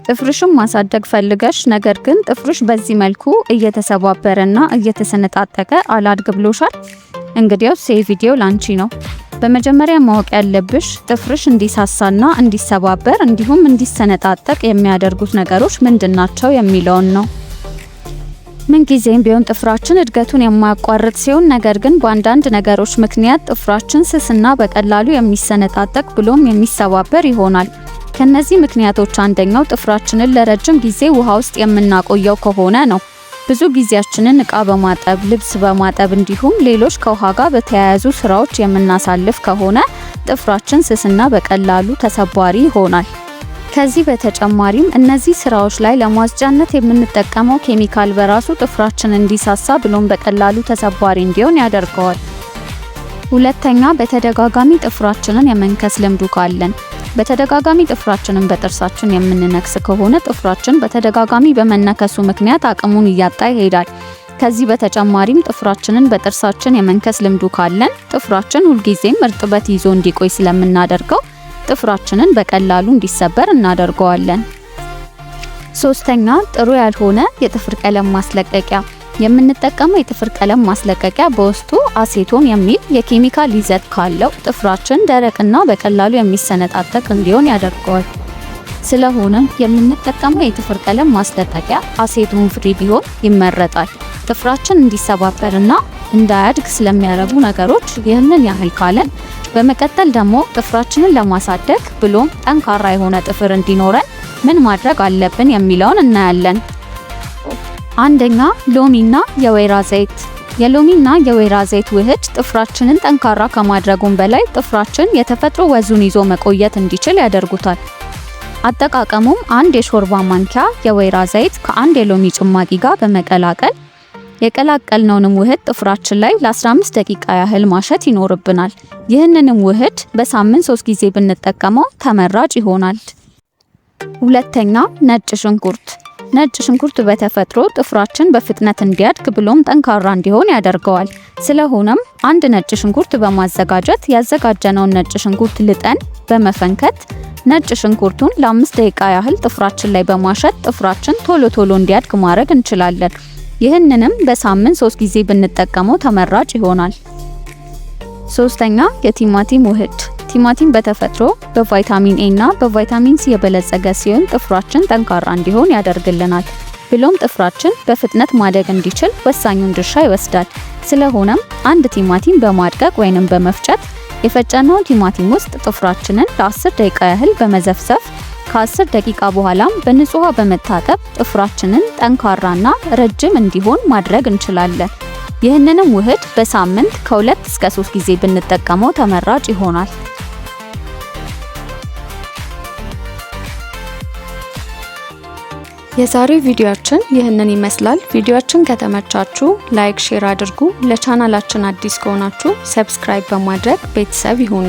ጥፍርሽን ማሳደግ ፈልገሽ ነገር ግን ጥፍርሽ በዚህ መልኩ እየተሰባበረና እየተሰነጣጠቀ አላድግ ብሎሻል? እንግዲያውስ ይህ ቪዲዮ ላንቺ ነው። በመጀመሪያ ማወቅ ያለብሽ ጥፍርሽ እንዲሳሳና እንዲሰባበር እንዲሁም እንዲሰነጣጠቅ የሚያደርጉት ነገሮች ምንድናቸው የሚለውን ነው። ምንጊዜም ቢሆን ጥፍራችን እድገቱን የማያቋርጥ ሲሆን ነገር ግን በአንዳንድ ነገሮች ምክንያት ጥፍራችን ስስና በቀላሉ የሚሰነጣጠቅ ብሎም የሚሰባበር ይሆናል። ከነዚህ ምክንያቶች አንደኛው ጥፍራችንን ለረጅም ጊዜ ውሃ ውስጥ የምናቆየው ከሆነ ነው። ብዙ ጊዜያችንን እቃ በማጠብ፣ ልብስ በማጠብ እንዲሁም ሌሎች ከውሃ ጋር በተያያዙ ስራዎች የምናሳልፍ ከሆነ ጥፍራችን ስስና በቀላሉ ተሰባሪ ይሆናል። ከዚህ በተጨማሪም እነዚህ ስራዎች ላይ ለማጽጃነት የምንጠቀመው ኬሚካል በራሱ ጥፍራችን እንዲሳሳ ብሎም በቀላሉ ተሰባሪ እንዲሆን ያደርገዋል። ሁለተኛ፣ በተደጋጋሚ ጥፍራችንን የመንከስ ልምዱ ካለን። በተደጋጋሚ ጥፍራችንን በጥርሳችን የምንነክስ ከሆነ ጥፍራችን በተደጋጋሚ በመነከሱ ምክንያት አቅሙን እያጣ ይሄዳል። ከዚህ በተጨማሪም ጥፍራችንን በጥርሳችን የመንከስ ልምዱ ካለን ጥፍራችን ሁልጊዜም እርጥበት ይዞ እንዲቆይ ስለምናደርገው ጥፍራችንን በቀላሉ እንዲሰበር እናደርገዋለን። ሶስተኛ፣ ጥሩ ያልሆነ የጥፍር ቀለም ማስለቀቂያ። የምንጠቀመው የጥፍር ቀለም ማስለቀቂያ በውስጡ አሴቶን የሚል የኬሚካል ይዘት ካለው ጥፍራችን ደረቅና በቀላሉ የሚሰነጣጠቅ እንዲሆን ያደርገዋል። ስለሆነም የምንጠቀመው የጥፍር ቀለም ማስለቀቂያ acetone free ቢሆን ይመረጣል። ጥፍራችን እንዲሰባበርና እንዳያድግ ስለሚያደርጉ ነገሮች ይህንን ያህል ካለን፣ በመቀጠል ደግሞ ጥፍራችንን ለማሳደግ ብሎም ጠንካራ የሆነ ጥፍር እንዲኖረን ምን ማድረግ አለብን የሚለውን እናያለን። አንደኛ፣ ሎሚና የወይራ ዘይት። የሎሚና የወይራ ዘይት ውህድ ጥፍራችንን ጠንካራ ከማድረጉም በላይ ጥፍራችን የተፈጥሮ ወዙን ይዞ መቆየት እንዲችል ያደርጉታል። አጠቃቀሙም አንድ የሾርባ ማንኪያ የወይራ ዘይት ከአንድ የሎሚ ጭማቂ ጋር በመቀላቀል የቀላቀልነውንም ውህድ ጥፍራችን ላይ ለ15 ደቂቃ ያህል ማሸት ይኖርብናል። ይህንንም ውህድ በሳምንት 3 ጊዜ ብንጠቀመው ተመራጭ ይሆናል። ሁለተኛ፣ ነጭ ሽንኩርት። ነጭ ሽንኩርት በተፈጥሮ ጥፍራችን በፍጥነት እንዲያድግ ብሎም ጠንካራ እንዲሆን ያደርገዋል። ስለሆነም አንድ ነጭ ሽንኩርት በማዘጋጀት ያዘጋጀነውን ነጭ ሽንኩርት ልጠን በመፈንከት ነጭ ሽንኩርቱን ለ5 ደቂቃ ያህል ጥፍራችን ላይ በማሸት ጥፍራችን ቶሎ ቶሎ እንዲያድግ ማድረግ እንችላለን። ይህንንም በሳምንት 3 ጊዜ ብንጠቀመው ተመራጭ ይሆናል። ሶስተኛ፣ የቲማቲም ውህድ። ቲማቲም በተፈጥሮ በቫይታሚን ኤ እና በቫይታሚን ሲ የበለጸገ ሲሆን ጥፍራችን ጠንካራ እንዲሆን ያደርግልናል። ብሎም ጥፍራችን በፍጥነት ማደግ እንዲችል ወሳኙን ድርሻ ይወስዳል። ስለሆነም አንድ ቲማቲም በማድቀቅ ወይንም በመፍጨት የፈጨነውን ቲማቲም ውስጥ ጥፍራችንን ለ10 ደቂቃ ያህል በመዘፍዘፍ ከ10 ደቂቃ በኋላም በንጹህ ውሃ በመታጠብ ጥፍራችንን ጠንካራና ረጅም እንዲሆን ማድረግ እንችላለን። ይህንንም ውህድ በሳምንት ከ2 እስከ 3 ጊዜ ብንጠቀመው ተመራጭ ይሆናል። የዛሬው ቪዲዮአችን ይህንን ይመስላል። ቪዲዮአችን ከተመቻችሁ like፣ share አድርጉ። ለቻናላችን አዲስ ከሆናችሁ subscribe በማድረግ ቤተሰብ ይሁኑ።